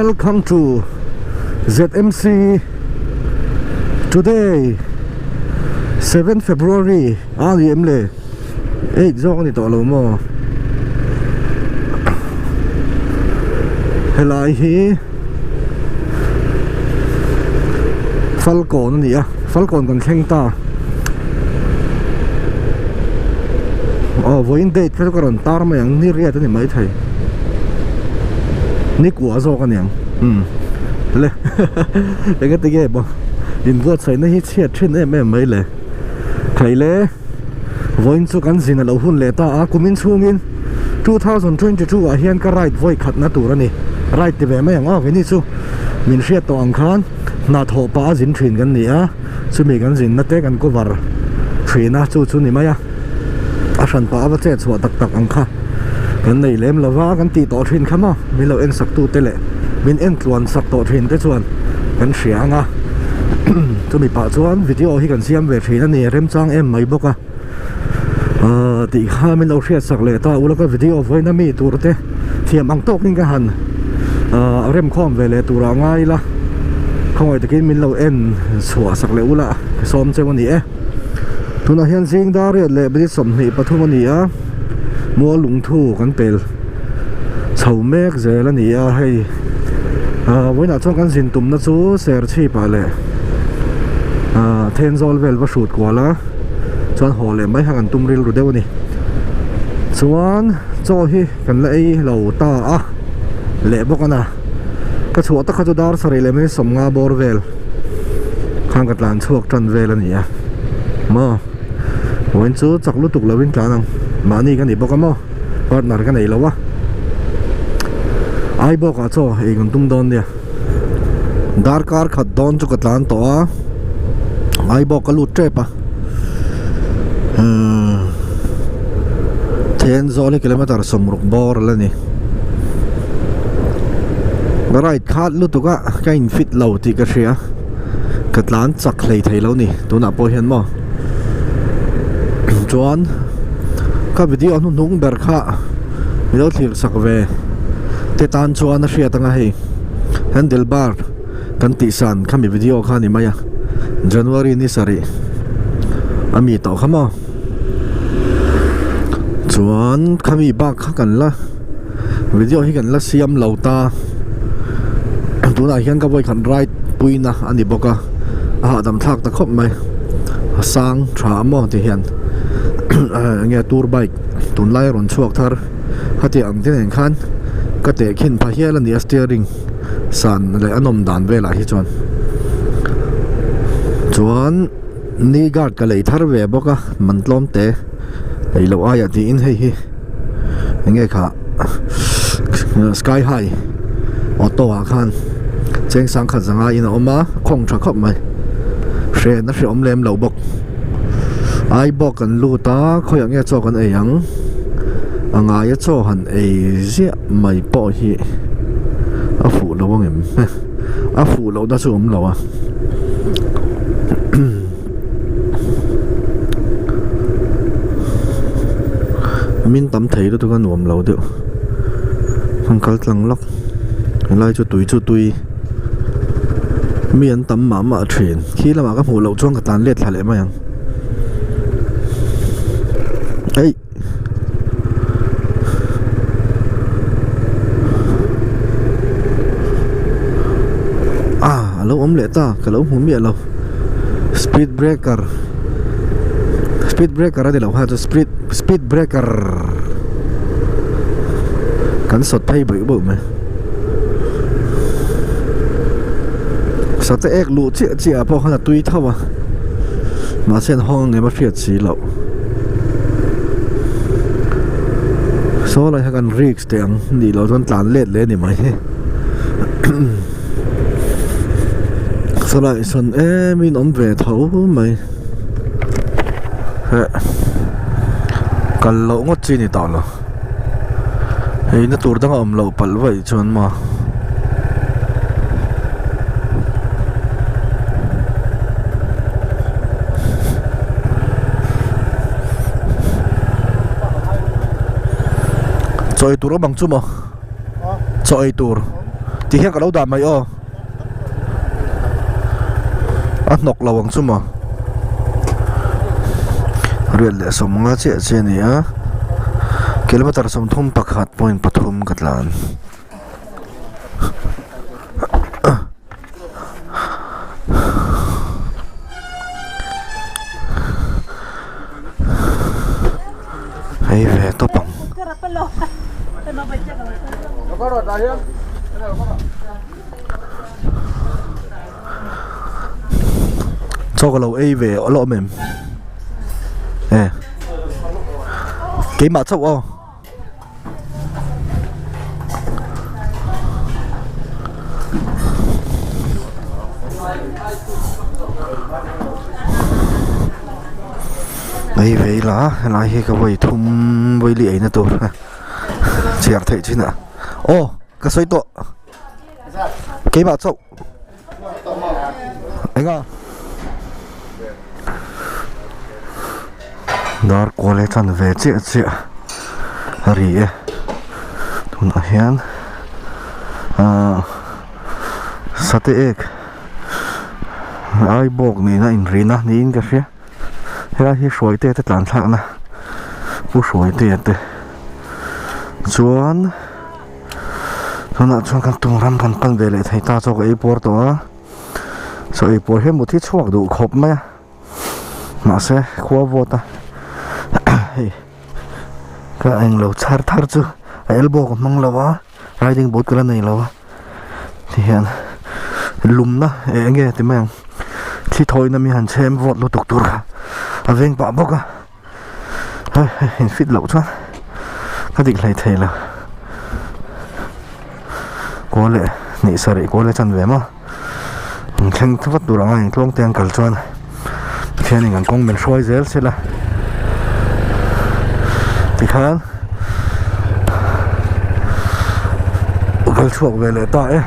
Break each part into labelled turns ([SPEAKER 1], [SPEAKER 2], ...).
[SPEAKER 1] Welcome to ZMC Today 7 February a ni em le 8 zawk a ni tawh lo maw helai hi Falkawn a ni a Falkawn kan thleng ta aw vawiin date kha chu ka rawn tar mai ang ni riat a ni maithei ni kua zawk a niang umm le eng ati nge maw inbuatsaihna hi chhiat thin em em mai le thei le vawiin chu kan zin a lo hun leh ta a kumin chhungin 2022 ah hian ka ride vawi khatna tur a ni ride ti ve mai ang aw keini chu min hriat tawh ang khan hna thawh pah a zin thin kan ni a chumi kan zinna te kan cover thin a chu chu ni mai a a hran pah a va chet chhuah tak tak ang kha kan nei lem lo va kan tih tawh thin kha maw min lo en sak tu te leh min en tluan sak tawh thin te chuan kan hria ang a chumi pah chuan video hi kan siam ve thin a ni remchang em mai bawk a ahh tih kha min lo hriat sak leh ta ula ka video vawiin a mi tur te thiam ang tawkin ka han ahh remkhawm ve leh turah ngai ila khawngaih takin min lo en chhuah sak leh ula ka sawm cheu a ni e. Tunah hian zing dar riat leh minute 23 a ni a, mual lungthu kan pel chho mek zel a ni a, hei ah vawiinah chuan kan zin tumna chu Serchhip ah leh ah Thenzawl vel va hrut kual a, chuan haw leh mai kha kan tum rilru deuh a ni. Chuan chaw hi kan la ei lo ta a leh bawk a na, ka chhuah tak kha chu dar sarih leh minute 50 bawr vel. Khang ka tlan chhuak tan vel a ni a maw vawiin chu chak lutuk lo in tlan ang mahni ka ni bawk a maw partner ka nei lo a ai bawk ah chaw ei kan tum dawn nia darkar khat dawn chu ka tlan tawh a ai bawk ka lut tep a umm Thenzawl hi kilometer sawmruk bawr a la ni. Ka ride khat lutuk a ka in fit lo tih ka hria ka tlan chak hlei thei lo ni tunah pawh hian maw chuan ka video hnuhnung ber kha mi lo thlir sak ve te tan chuan a hriat anga hei handle bar kan tih san khami video kha ni mai a January ni sarih a mi tawh kha maw chuan khami bak kha kan la. Video hi kan la siam lo ta tunah hian ka vawikhat ride puina a ni bawk a a hahdam thlak ta khawp mai a sang tha a maw ti hian enge tour bike tunlai a rawn chhuak thar khati ang te nen khan ka tehkhin pha hial a ni a steering san leh a nawm dan velah hi chuan chuan knee guard ka lei thar ve bawk a man tlawm te ei loh aiah tiin hei hi. Enge kha sky high auto ah khan cheng sang khat zanga in a awm a khawng tha khawp mai hren a hreawm lem lo bawk ai bawk kan lut a khawiah nge chaw kan ei ang a ngaia chaw han ei ziah mai pawh hi a fuh lo ang em a fuh loh na chu a awm lo a. Min tam thei lutuk a nuam lo deuh an kal tlang lawk helai chu tui chu tui mi an tam mah mah thin khi lamah ka hmuh loh chuan ka tlan let thla leh mai ang eih. Ah a lo awm leh ta ka lo hmu miah lo speed breaker speed breaker a ni lo kha chu speed speed breaker kan sawt phei bawih bawih mai sate ek luh chiah chiah ah pawh khan a tui tho a mahse an hawng ang em a hriat si loh. Saw lai kha kan risk teh ang nih loh chuan tlan let leh a ni mai saw lai sawn em in awm ve tho mai heh kal loh ngawt chi a ni tawh lo hei na tur dang a awm loh palh vaih chuan maw. Chaw ei tur awm ang chu maw? Chaw ei tur. Ti hian ka lo dah mai aw. A hnawk lo ang chu maw. Riat leh sawmnga chiah chiah a ni a. Kilometer 31 point pathum ka tlan. Hei ve tawp ang. Chaw ka lo ei ve alawm em e keimah chauh aw. Ei ve ila helai hi ka vawi thum vawi li eina tur chhiar theih chin ah aw ka sawi tawh keimah chauh. Enga Dar kual hi chuan ve chiah chiah a ri e tunah hian ahh sate ek ai bawk nena inrina niin ka hria helai hi hruaite te tlan thlakna pu hruaite te chuan. Tunah chuan kan tum ram kan pan ve leh thei ta chaw ka ei puar tawh a chaw ei puar hian mut hi chhuak duh khawp mai a mahse khua vawt a hei ka englo chhar thar chu a elbow ka hmang lo a riding boot ka la nei lo a tihian lumna eng nge ti mai ang thli thawina mi han chhem vawt lutuk tur kha a veng pah bawk a. Hei hei in fit loh chuan ka dik hlei thei lo kawl leh hnih sarih kawl leh chan ve maw in thleng vat tur anga in tluang te an kal chuan Pathianin kan kawng min hruai zel se la tikhan kal chhuak ve leh ta e.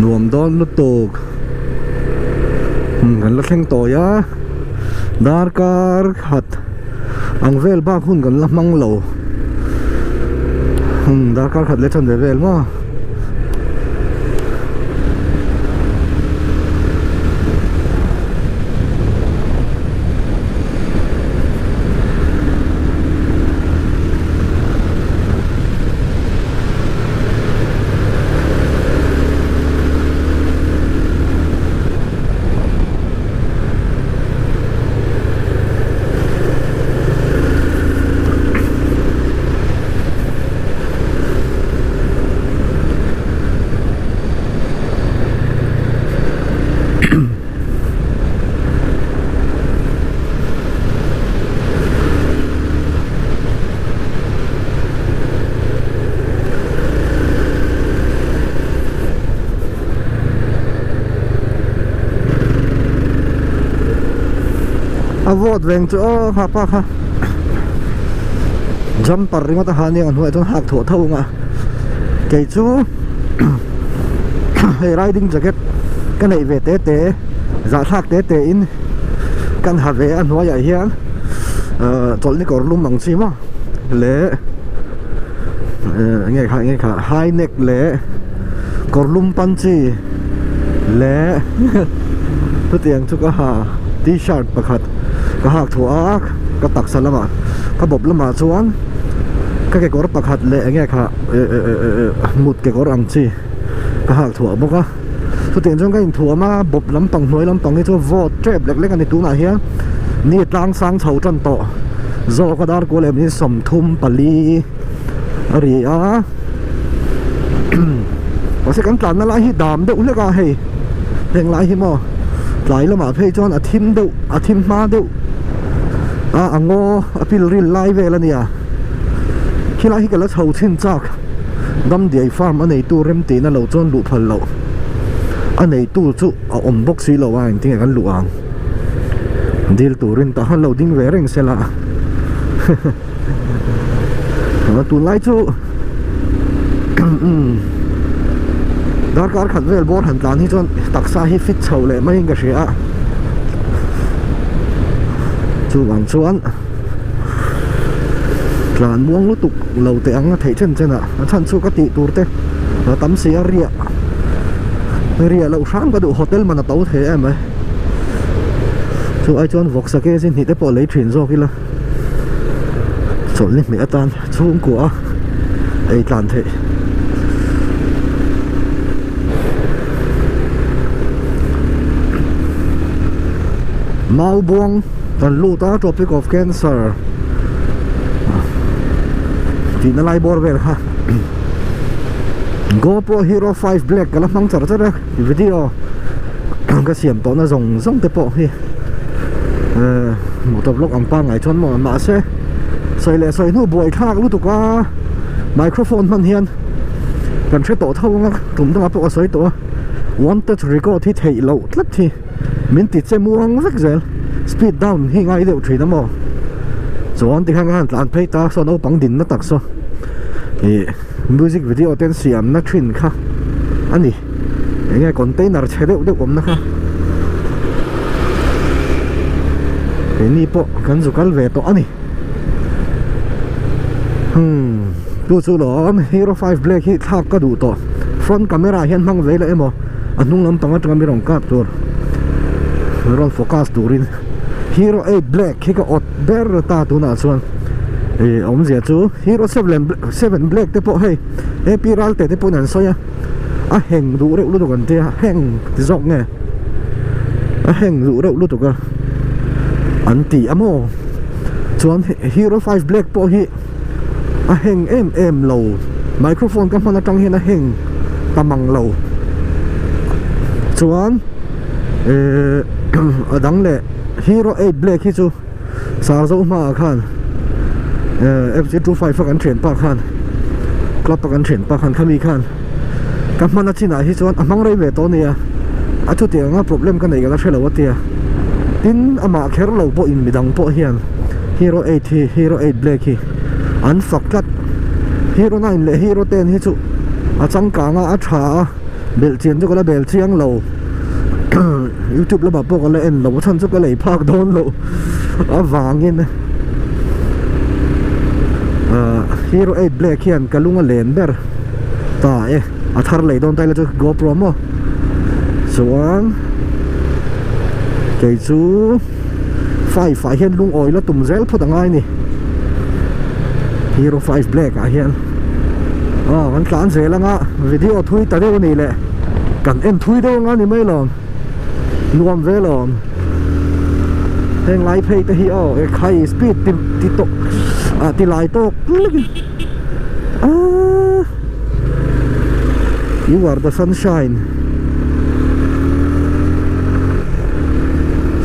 [SPEAKER 1] Nuam dawn lutuk kan la thleng tawi a darkar khat ang vel bak hun kan la hmang lo darkar khat leh chanve vel maw. A vawt veng chu aw kha pa kha jumper ringawt a ha nia hnuaiah chuan hak thuah tho ang a kei chu hei riding jacket ka neih ve te te zahthlak te te in kan ha ve a hnuaiah hian ahh chawlhni kawr lum ang chi maw leh enge kha enge kha high neck leh kawr lum pan chi leh chutiang chu ka ha t-shirt pakhat ka hak thuah a ka taksa lamah ka bawp lamah chuan ka kekawr pakhat leh enge kha mut kekawr ang chi ka hak thuah bawk a. Chutiang chuan ka inthuam a, bawp lampang hnuai lampang hi chu vawt tep lek lek a ni tunah hian ni tlang sang chho tan tawh zawk a dar kual em hi 34 a ri a mahse kan tlanna lai hi dam deuh hlek a hei heng lai hi maw tlai lamah phei chuan a thim deuh a thim hma deuh a a ngaw a pil ril lai vel a nia khilai hi ka la chho chhin chak. Damdiai farm a neitu rem tihna lo chuan luh phal loh a neitu chu a awm bawk si lo a engtin nge kan luh ang dil turin tah khan lo ding ve reng se la tunlai chu darkar khat vel bawr han tlan hi chuan taksa hi fit chho leh maiin ka hria a chuvang chuan. Tlan muang lutuk lo teh ang a theih chen chen ah a chhan chu ka tih tur te a tam si a riah riah loh hram ka duh hotel man a to thei em mai chu ai chuan vawksa kg hnih te pawh lei thin zawk ila chawlhni hmeh atan chhungkua a ei tlan theih. Maubuang kan lut a Tropic of Cancer tihna lai bawr vel kha GoPro Hero 5 Black ka la hmang char char a video ka siam tawhna zawng zawng te pawh hi eh motor vlog ang pangngai chuan maw mahse sawi leh sawi hnu buai thlak lutuk a microphone hman hian kan hre tawh tho ang a tum dangah pawh ka sawi tawh a one touch record hi theih loh tlat hi. Min ti che muang vek zel speed down hi ngai deuh thin a maw chuan tikhan ka han tlan phei ta saw naupang dinna tak saw ih music video te an siamna thin kha a ni eng nge container chhe deuh deuh awmna kha keini pawh kan zu kal ve tawh a ni hmm chu chu lawm hero 5 black hi thlak ka duh tawh front camera hian hmang ve ila emaw a hnung lampang atanga mi rawn kap tur mi rawn focus turin hero 8 black hi ka awt ber ta tunah chuan ih awmzia chu hero 7 black te pawh hei ap ralte te pawhin an sawi a a heng duh reuh lutuk an tia heng ti zawk nge a heng duh reuh lutuk a an ti a maw chuan hero 5 black pawh hi a heng em em lo microphone ka hman atang hian a heng ta mang lo chuan ehh a dang leh hero 8 black hi chu sar zo hmaah khan ehh fg 25 a kan thian pa khan club a kan thian pa khan khami khan ka hman a chinah hi chuan a hmang rei ve tawh a nia a chutiang anga problem ka neih ka la hre lo a tia tin amah kher lo pawhin midang pawh hian hero 8 hi hero 8 black hi an fak tlat hero 9 leh hero 10 hi chu a changkang a a tha a belh chian chu ka la bel chiang lo youtube lamah pawh ka la en lo a chhan chu ka lei phak dawn lo avangin ah hero 8 black hian ka lung a len ber. Ta e a thar lei dawn ta ila chu GoPro maw chuan kei chu 5 ah hian lungawi la tum zel phawt angai ni Hero 5 Black ah hian aw kan tlan zel anga video thui ta deuh ani leh kan en thui deuh anga ni mai lawm nuam ve lawm heng lai phei te hi aw e khai speed ti ti tawk ah ti lai tawk lek. Ah You are the sunshine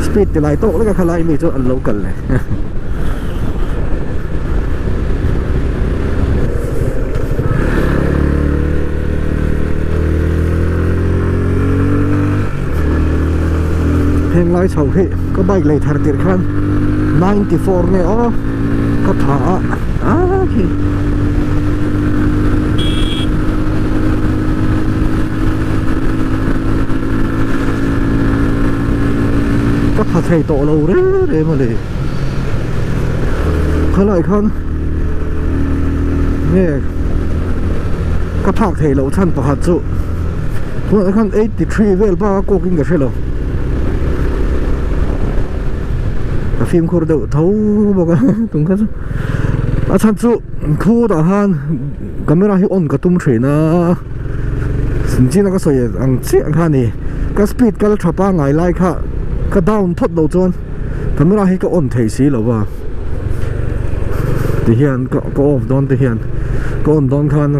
[SPEAKER 1] Speed ti lai tawk lek a khalai mi chu an lo kal leh Heng lai chho hi ka bike lei thar tirh khan 94 nge aw ka tha a ah khi ka pha thei tawh lo reng reng a ni khalai khan nge ka phak thei loh chhan pakhat chu tunah khan 83 vel bak a kawk in ka hre lo ka fimkhur deuh tho bawk a tum kha chu a chhan chu khutah khan camera hi on ka tum thin a china ka sawi ang chiah kha a ni ka speed kal tha pangai lai kha ka down phawt loh chuan camera hi ka on thei si lo va ti hian ka off dawn te hian ka on dawn khan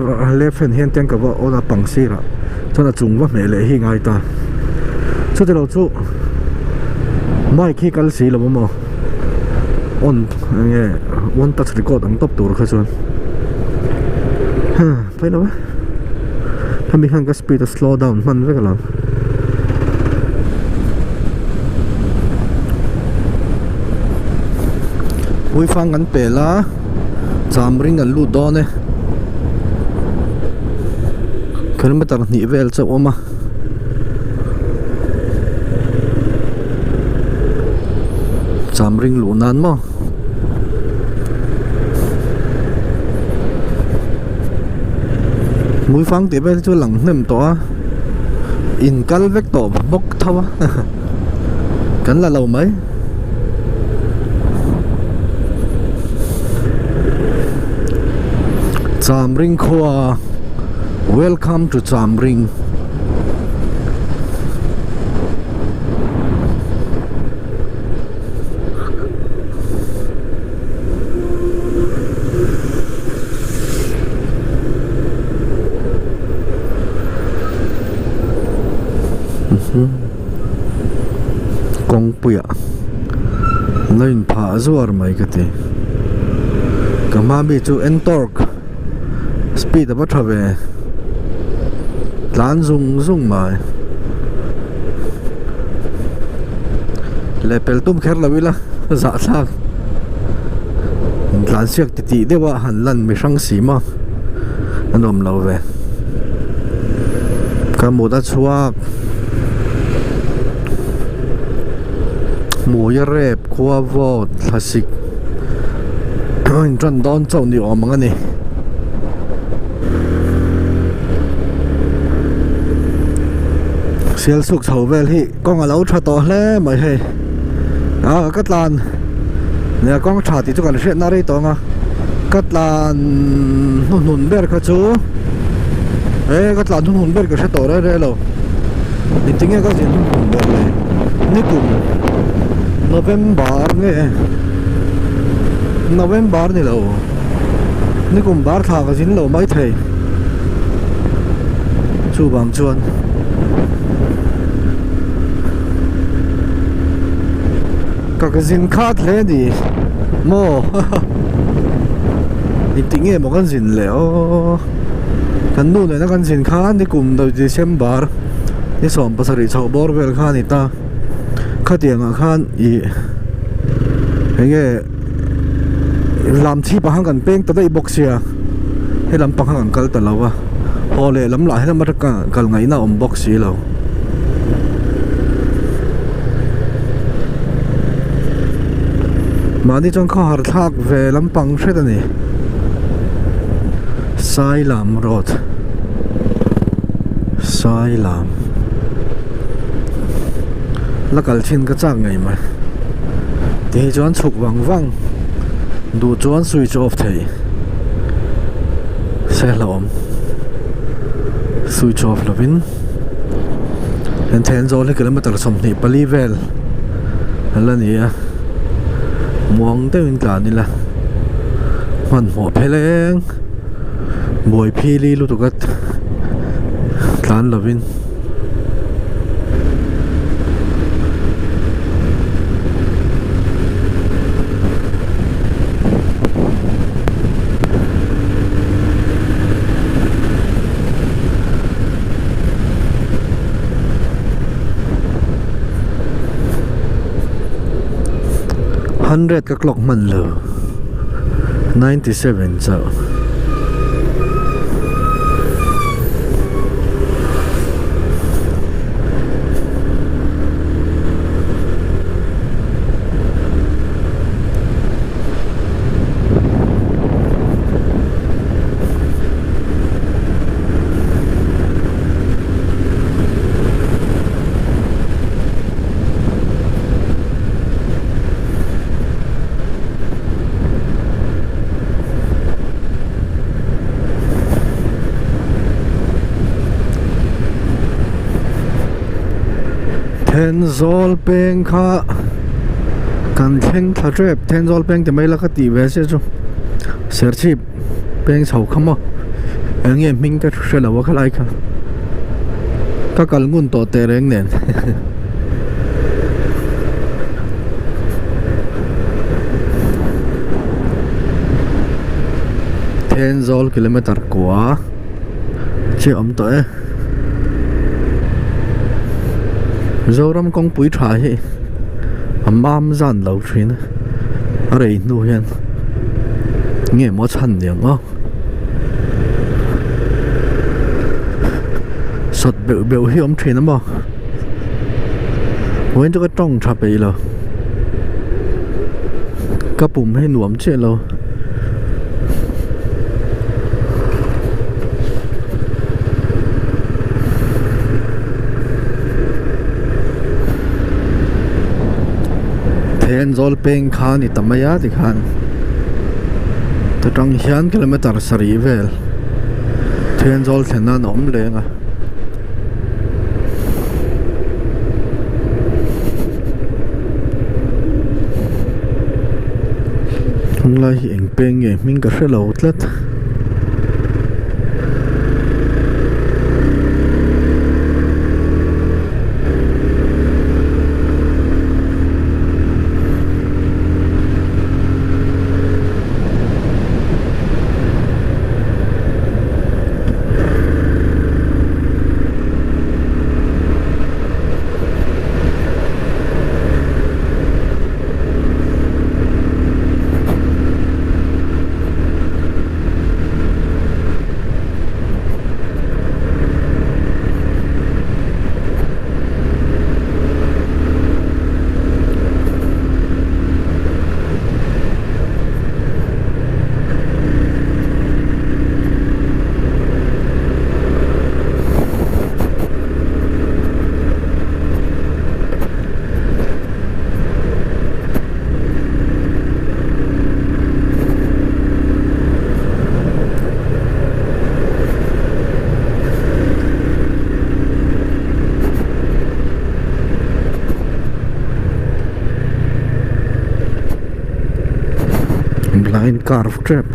[SPEAKER 1] left hand hian tiang ka va on a pang sirah chuan a chung va hmeh leh hi ngai ta chuti lo chu mic hi kal si lo a maw on enge one touch record ang tawp tur kha chuan ha pawi lo e hemi khan ka speed a slow down hman vek alawm. Uifang kan pel a cham ring an lut dawn e. Kilometer hnih vel chauh awm a. Cham ring luh nan maw. Hmuifang tih vel chu a lang hnem tawh a in kal vek tawh bawk tho a kan la lo mai. Chamring khua welcome to Chamring. Kawngpuiah la inphah zuar mai ka ti ka hma mi chu entorque speed a va tha ve tlan zung zung mai lehpel tum kher lo ila zahthlak intlansiak titih deuh a han lan mi hrang si maw a nuam lo ve ka mut a chhuak hmui a rep khua vawt thlasik a intan dawn chauh ni awm ang a ni. Sialsuk chho vel hi kawng a lo tha tawh hle mai hei ah ka tlan nia kawng tha tih chu kan hriatna rei tawh ang a ka tlan hnuhnun ber kha chu e ka tlan hnuhnun ber ka hre tawh reng reng lo engtin nge ka zin hnuhnun ber le nikum November nge November ni lo nikum bar thla ka zin lo mai thei chuvang chuan. Ka ka zin khat hle a ni maw engtik nge maw kan zin leh aw kan nu nena kan zin kha nikum December ni 17 chhoh bawr vel kha a ni ta khatiang ah khan ih enge lam chhip ah khan kan peng ta daih bawk sia helam pang khan kan kal ta lo a haw leh lam lah helam atanga kal ngaihna a awm bawk si lo. Mahni chuan khawhar thlak ve lampang hret a ni Sailam road Sailam la kal thin ka chak ngei mai ti hi chuan chhuk vang vang duh chuan switch off thei se hlauhawm switch off lovin Heng Thenzawl hi kilometer 24 vel a la ni a muang deuhin tlan ila hmanhmawh pheleng buai phili lutuk a tlan lovin. Hundred ka clock hman lo 97 chauh. Thenzawl peng kha kan thleng thla tep Thenzawl peng ti mai la ka tih ve sia chu Serchhip peng chho kha maw eng nge hming ka hre lo a khalai kha ka kal ngun tawh teh reng nen Thenzawl kilometer kua chiah awm tawh e Mizoram kawngpui tha hi a mam zan lo thin a a rei hnu hian nge maw chhan ni ang aw sawt beuh beuh hi a awm thin a maw vawiin chu ka tawng tha peih lo ka pum hi nuam chiah lo. Thenzawl peng kha a ni ta mai a tikhan ta tang hian kilometer sarih vel Thenzawl thlen nan a awm leng a. Tunlai hi eng peng nge hming ka hre lo tlat. Blind curve trap.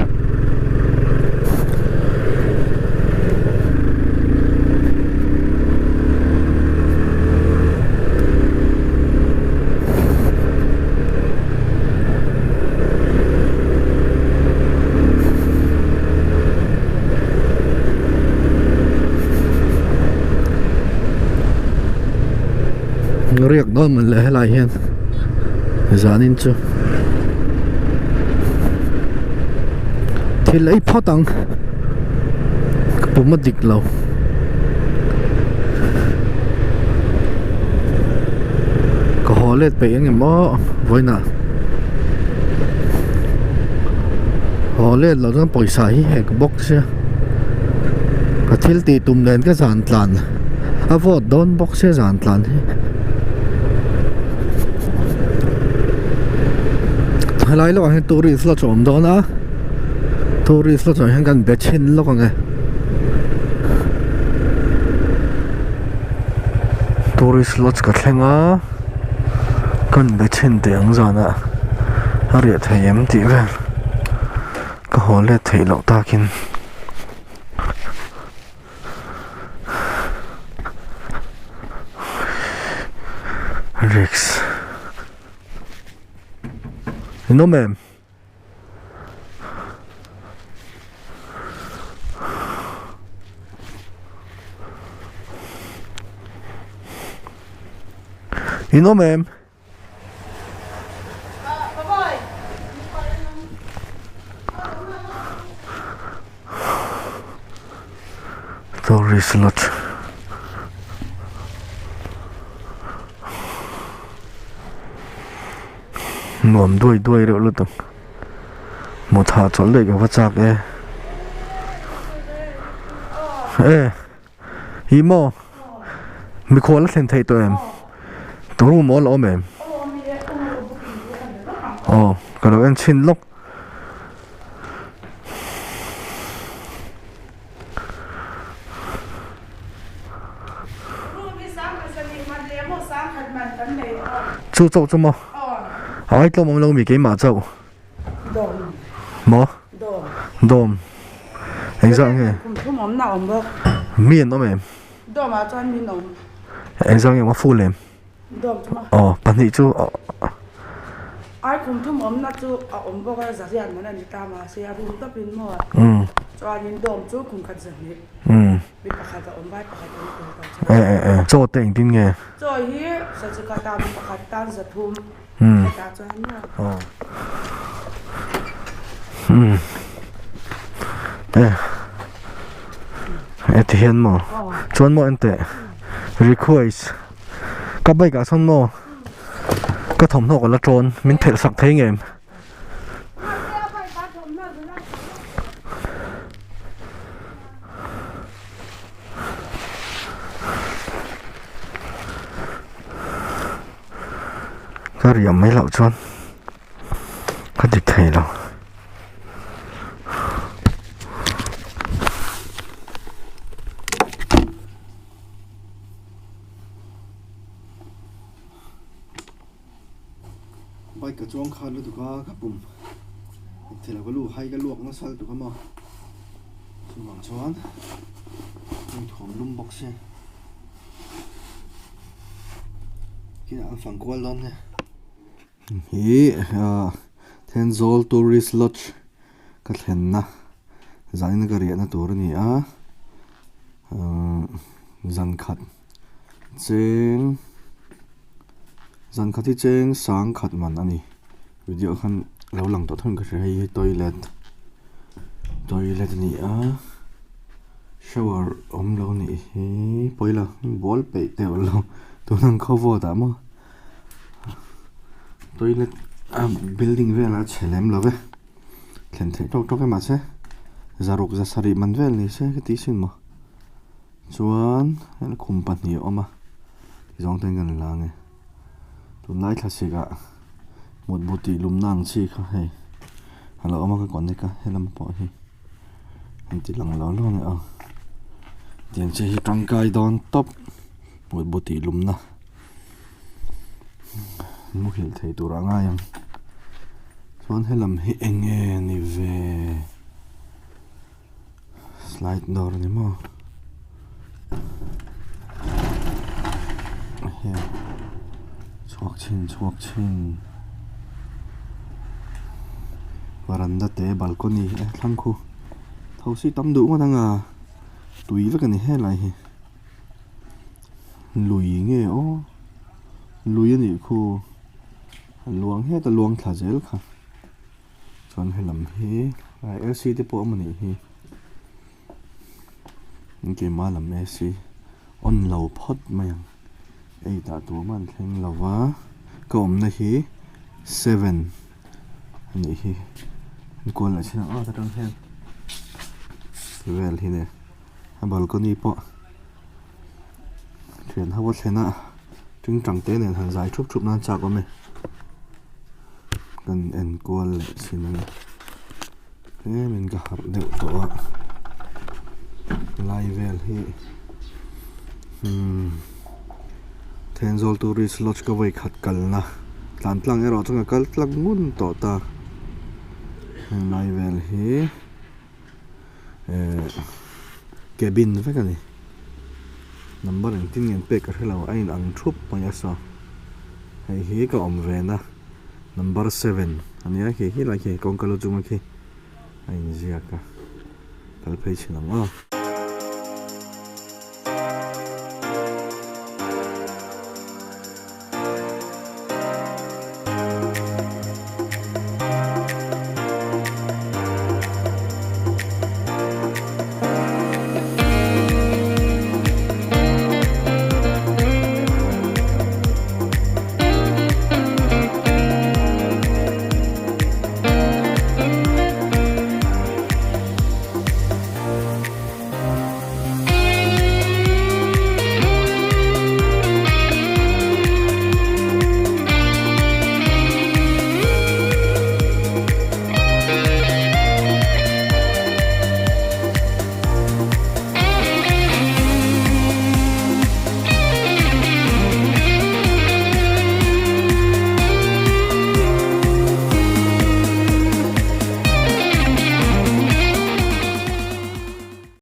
[SPEAKER 1] Riak dawn man le helai hian zanin chu thil ei phawt ang ka pum a dik lo. Ka haw let peih ang em aw vawiinah haw let loh chuan pawisa hi hek bawk sia ka thil tih tum nen ka zan tlan a vawt dawn bawk sia zan tlan hi helai lawkah hian tourist lodge a awm dawn a tourist lodge ah hian kan be chhin lawk ang e. Tourist lodge ka thleng a kan be chhin teh ang zanah a riah thei em tih vel ka haw let theih loh takin. Risk in awm em? In awm em? Tourist lodge. Nuam duai duai reuh lutuk hmuh thah chawlh daih ka va chak e e hi maw mikhual a thlen theih tawh em room awl a awm em aw ka lo en chhin lawk. Chu chauh chu maw a ai tlawm awm lo mi keimah chauh maw dawm engzah nge mi an awm em engzah nge a full em. Aw pahnih chu
[SPEAKER 2] Ai kum thum awmna chu a awm bawk a zariat man a ni ta mahse a rum tawpin maw chuanin dawm chu kum khat zahnih mi pakhat a awm vai pakhat awm tur tawh chuan
[SPEAKER 1] e e e chaw te engtin nge
[SPEAKER 2] chaw hi sachika tan mi pakhat tan zathum hetah chuan maw
[SPEAKER 1] aw e e ti hian maw chuan maw enteh request. Ka bike ah sawn maw ka thawmhnaw ka la tawn min phelh sak thei ngem. Ka riam mai loh chuan. Ka dik thei lo. Bike ka chuang khan lutuk a ka pum thei lo ka lu hai ka luak nasa lutuk a maw chuvang chuan heng thuam lum bawk se kinah an fang kual dawn nia. Hi Thenzawl Tourist Lodge ka thlenna zanin ka riahna tur a ni a zan khat cheng zan khat hi cheng sang khat man a ni video ah khan lo lang tawh thung ka hria hei hi toilet toilet a ni a shower awm lo a nih hi pawilo ball peih teuh lo tun ang khawvawt ah maw. Toilet a building velah a chhe lem lo ve thlen theih tawk tawk e mahse zaruk za sarih man vel ni se ka tih sin maw chuan khum pahnih a awm a ti zawng ten kan la ange tunlai thlasik ah mutbu tih lumna ang chi kha hei a lo awm a ka connect a helam pawh hi an ti lang lo lo ang e aw tiang chi hi tangkai dawn tawp mutbu tih lumna. Muhil thei tur a ngai ang chuan helam hi eng nge ni ve slide door a ni maw heng chhuak chhin chhuak chhin varanda te balcony e thlang khu thosi tam duh ngawt ang a tui vek a ni helai hi. Lui nge aw lui a nih khu a luang het a luang thla zel kha chuan helam hi A_C te pawh a awm a nih hi keimah lam A_C on lo phawt mai ang ei dah tur man thleng lo va ka awmna hi seven a nih hi an kual leh chin ang aw atang hian vel hi nia. A balcony pawh thian ho a thlen a tingtang te nen han zai thup thup nan chak awm e kan en kual leh thin a ni tlemin ka harh deuh tawh a lai vel hi umm Thenzawl tourist lodge ka vawi khat kalna tlan tlang erawh chuan ka kal tlang ngun tawh ta helai vel hi. Cabin vek a ni number engtin nge an pek ka hrelo a in ang thup mai a saw hei hi ka awm ve na number seven a nia khi helai khi kawngka lu chunga khi a inziak a kal phei chhin ang aw.